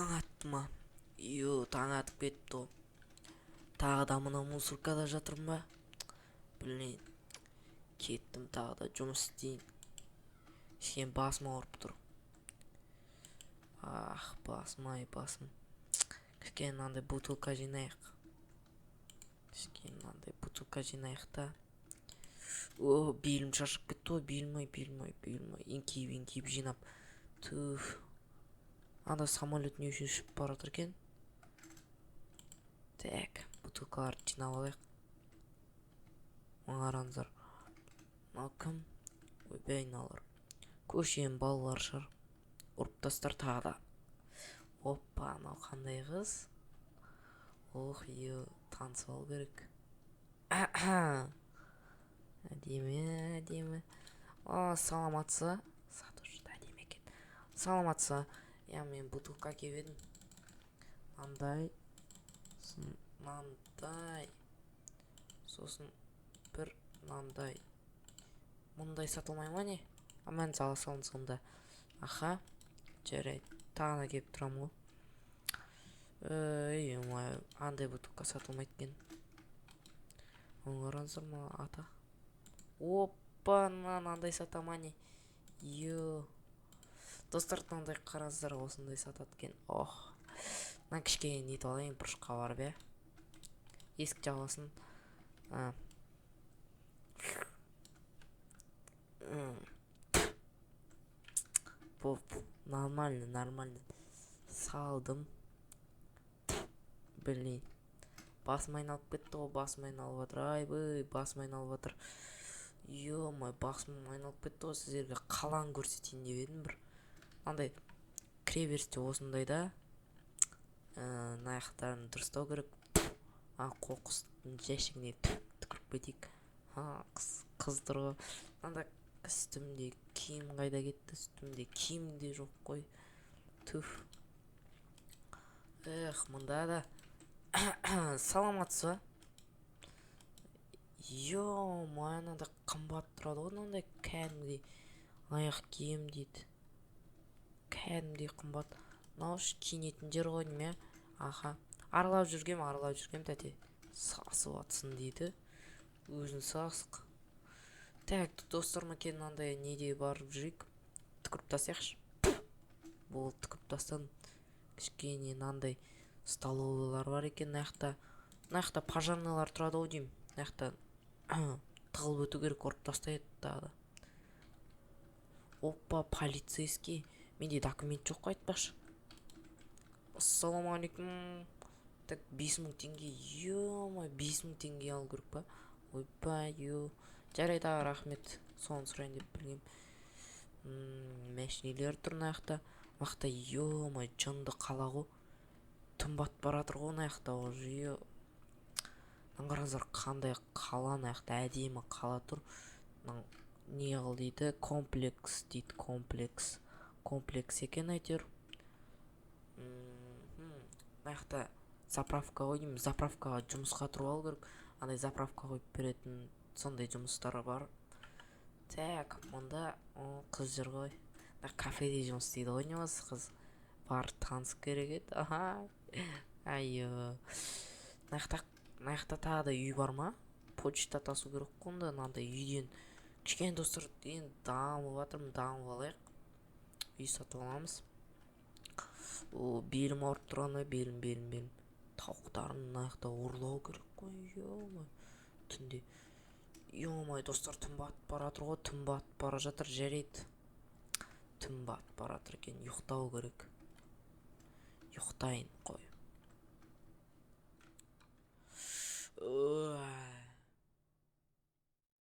Таң атты ма? Йо, таң атып кетіпті ғой. Тағы да мына мусоркада жатырмын ба? Блин, кеттім, тағы да жұмыс істейін. Кішкене басым ауырып тұр. Ах, басым ай, басым. Кішкене мынандай бутылка жинайық. Кішкене мынандай бутылка жинайық та. О, белім шаршап кетті ғой, белім ай, белім ай, белім ай. Еңкейіп, еңкейіп жинап. Түф. Анда самолет не үшін ұшып бара жатыр екен? Так, бутылкаларды жинап алайық. Мына қараңыздар. Мынау кім? Ойбай, мыналар. Көшенің балалары шығар. Ұрып тастар тағы да. Опа, мынау қандай қыз? Ох, е, танысып алу керек. Әдемі, әдемі. А, саламатсыз ба? Сатушы да әдемі екен. Саламатсыз ба? Я, мен бутылка әкеліп едім. Мынандай, сосын мынандай, сосын бір мынандай. Мұндай сатылмай ма, не? Аман сала салыңыз онда. Аха, жарайды, тағы да келіп тұрамын ғой. Ей, андай бутылка сатылмайды екен. Оны қараңыздар, мына ата. Опа, мынандай сата ма, не? Йо. Достар, мынандай қараңыздар, осындай сатады екен. Ох. Мына кішкене нетіп алайын, бұрышқа барып, иә. Есік жабылсын. А. Боп, нормально, нормально. Салдым. Блин. Басым айналып кетті ғой, басым айналып жатыр. Айбай, басым айналып жатыр. Ё-моё, басым айналып кетті ғой. Сіздерге қаланы көрсетейін деп едім бір. Мынандай кіреберісте осындай да. Мына жақтарын дұрыстау керек. А, қоқыстың жәшігіне түкіріп кетейік. Ха, қыз тұр ғой. Мынандай үстімде киім қайда кетті? Үстімде киім де жоқ қой. Түф. Эх, мында да. Саламатсыз ба? Ё-моё, мынандай қымбат тұрады ғой, мынандай кәдімгідей аяқ киім дейді. Кәдімгідей қымбат. Мынау киінетін жер ғой деймін, иә? Аха. Аралап жүргем, аралап жүргем, тәте. Сасып атсын дейді. Өзін сасық. Так, достар, мәкен мынандай неде барып жүрейік. Түкіріп тастайықшы. Болды, түкіріп тастадым. Кішкене мынандай столовыйлар бар екен мына жақта. Мына жақта пожарныйлар тұрады ғой деймін. Мына жақта тығылып өту керек, ұрып тастайды тағы да. Опа, полицейский. Менде документ жоқ қой, айтпақшы. Ассалаумағалейкум. Так, 5000 теңге. Ё-моё, 5000 теңге алу керек па? Ойбай, ё. Жарайды, аға, рахмет. Соны сұрайын деп білгем. Мәшинелер тұр мына жақта. Мына жақта, ё-моё, жынды қала ғой. Түн батып бара жатыр ғой мына жақта уже. Ё. Мына қараңыздар, қандай қала мына жақта, әдемі қала тұр. Мына не қыл дейді? Комплекс дейді, комплекс. Комплекс екен әйтеуір. Мына жақта заправка ғой деймін. Заправкаға жұмысқа тұрып алу керек. Андай заправка қойып беретін сондай жұмыстар бар. Так, мұнда қыз жүр ғой. Мына кафеде жұмыс істейді ғой, не осы қыз. Барып танысып керек еді. Аха. Айо. Мына жақта тағы да үй бар ма? Почта тасу керек қой онда, мынандай үйден. Кішкене, достар, енді дамып жатырмын, дамып алайық. Үй сатып аламыз. О, белім ауырып тұрған ба? Белім, белім, белім. Тауықтарын мына жақта ұрлау керек қой, ё-моё. Түнде. Ё-моё, достар, түн батып бара жатыр ғой, түн батып бара жатыр, жарайды. Түн батып бара жатыр екен, ұйықтау керек. Ұйықтайын қой.